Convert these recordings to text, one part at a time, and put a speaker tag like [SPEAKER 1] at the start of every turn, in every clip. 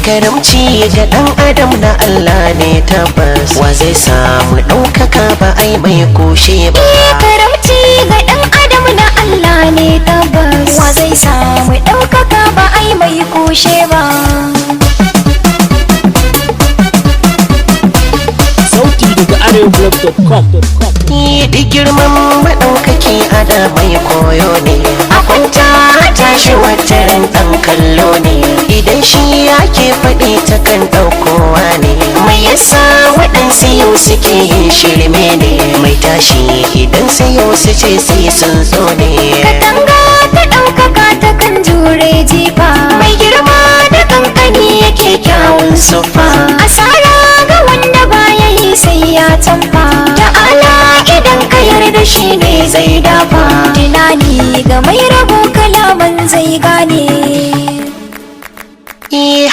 [SPEAKER 1] Karamci ga ɗan adam na Allah ne tabbas. Wa zai samu ɗaukaka ba ai mai kushe ba.
[SPEAKER 2] Karamci ga ɗan adam na Allah ne tabbas. Wa zai samu ɗaukaka ba ai mai kushe ba.
[SPEAKER 3] Sauti daga arewablog.com.
[SPEAKER 1] Duk girman maɗaukaki ada mai koyo ne. A kwanta tashi wataran ɗan kallo ne. Idan shi yake faɗi ta kan ɗaukowa ne. Mai yasa waɗansu yau suke yin shirme ne. Mai tashi idan sai yau su ce sai sun zo ne.
[SPEAKER 2] Katanga ta ɗaukaka ta kan jure jifa.
[SPEAKER 1] Mai girma da kankani yake kyawun sufa.
[SPEAKER 2] Asara ga wanda baya yi sai ya tamfa.
[SPEAKER 1] Ta'ala idan ka yarda shi ne zai dafa.
[SPEAKER 2] Tunani ga mai rabo kalaman zai gane.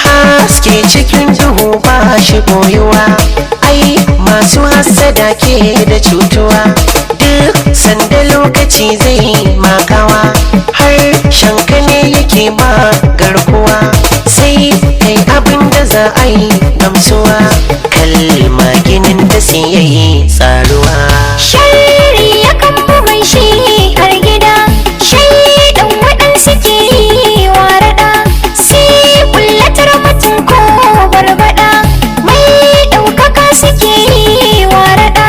[SPEAKER 1] Haske cikin duhu ba shi boyuwa. Ai masu hassada ke da cutuwa. Duk sanda lokaci zai makawa. Har shanka ne yake ma garkuwa. Sai kai abin da za a yi gamsuwa. Kalma ginin da sai yayi tsaruwa.
[SPEAKER 2] Sharri ya kambu mai shi har gida. Shaidan waɗansu ke yi wa raɗa. Sai kullatar mutum ko barbaɗa. Mai ɗaukaka suke yi wa raɗa.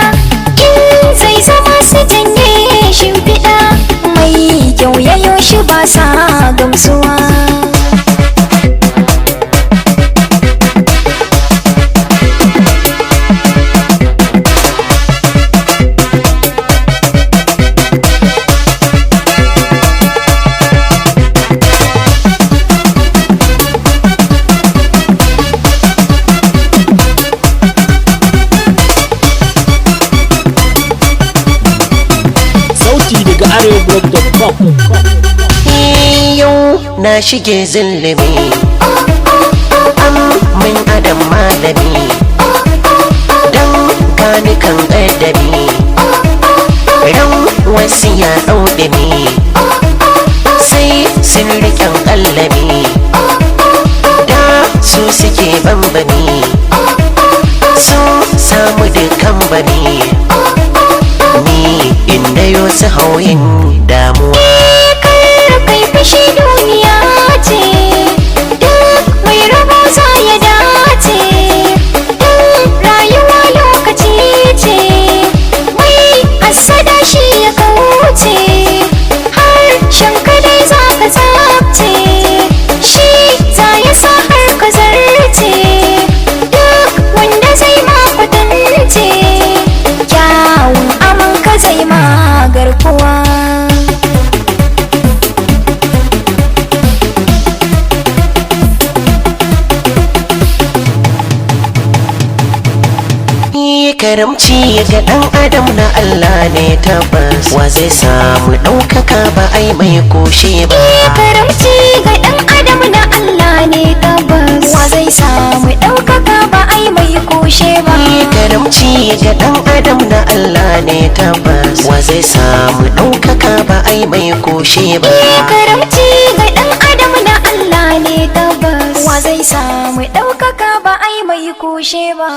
[SPEAKER 2] In zai zama su janye shimfiɗa. Mai kyau yayo shi ba sa gamsuwa.
[SPEAKER 3] Sauti daga arewablog.com.
[SPEAKER 1] Yau na shige zillimi. An min adam malami. Dan gani kan adabi. Ran wasu ya ɗauɗumi. Sai sun riƙen ƙallami. Da su suke bambami. Sun samu dukan bami. Ni inda yau su hauyin damuwa.
[SPEAKER 2] Kar kai fushi duniya ce, duk mai rabo za ya dace. Duk rayuwa lokaci ce, mai hassada shi ya kauce. Harshen ka dai za ka tsabce, shi za ya sa har ka zarce. Duk wanda zai ma kwatance, kyawun aman ka zai ma garkuwa.
[SPEAKER 1] Karamci ga ɗan adam na Allah ne tabbas. Wa zai samu ɗaukaka ba ai mai kushe ba.
[SPEAKER 2] Karamci ga ɗan adam na Allah ne tabbas. Wa zai samu ɗaukaka ba ai mai kushe ba.
[SPEAKER 1] Karamci ga ɗan adam na Allah ne tabbas. Wa zai samu ɗaukaka ba ai mai kushe ba.
[SPEAKER 2] Karamci ga ɗan adam na Allah ne tabbas. Wa zai samu ɗaukaka ba ai mai kushe ba.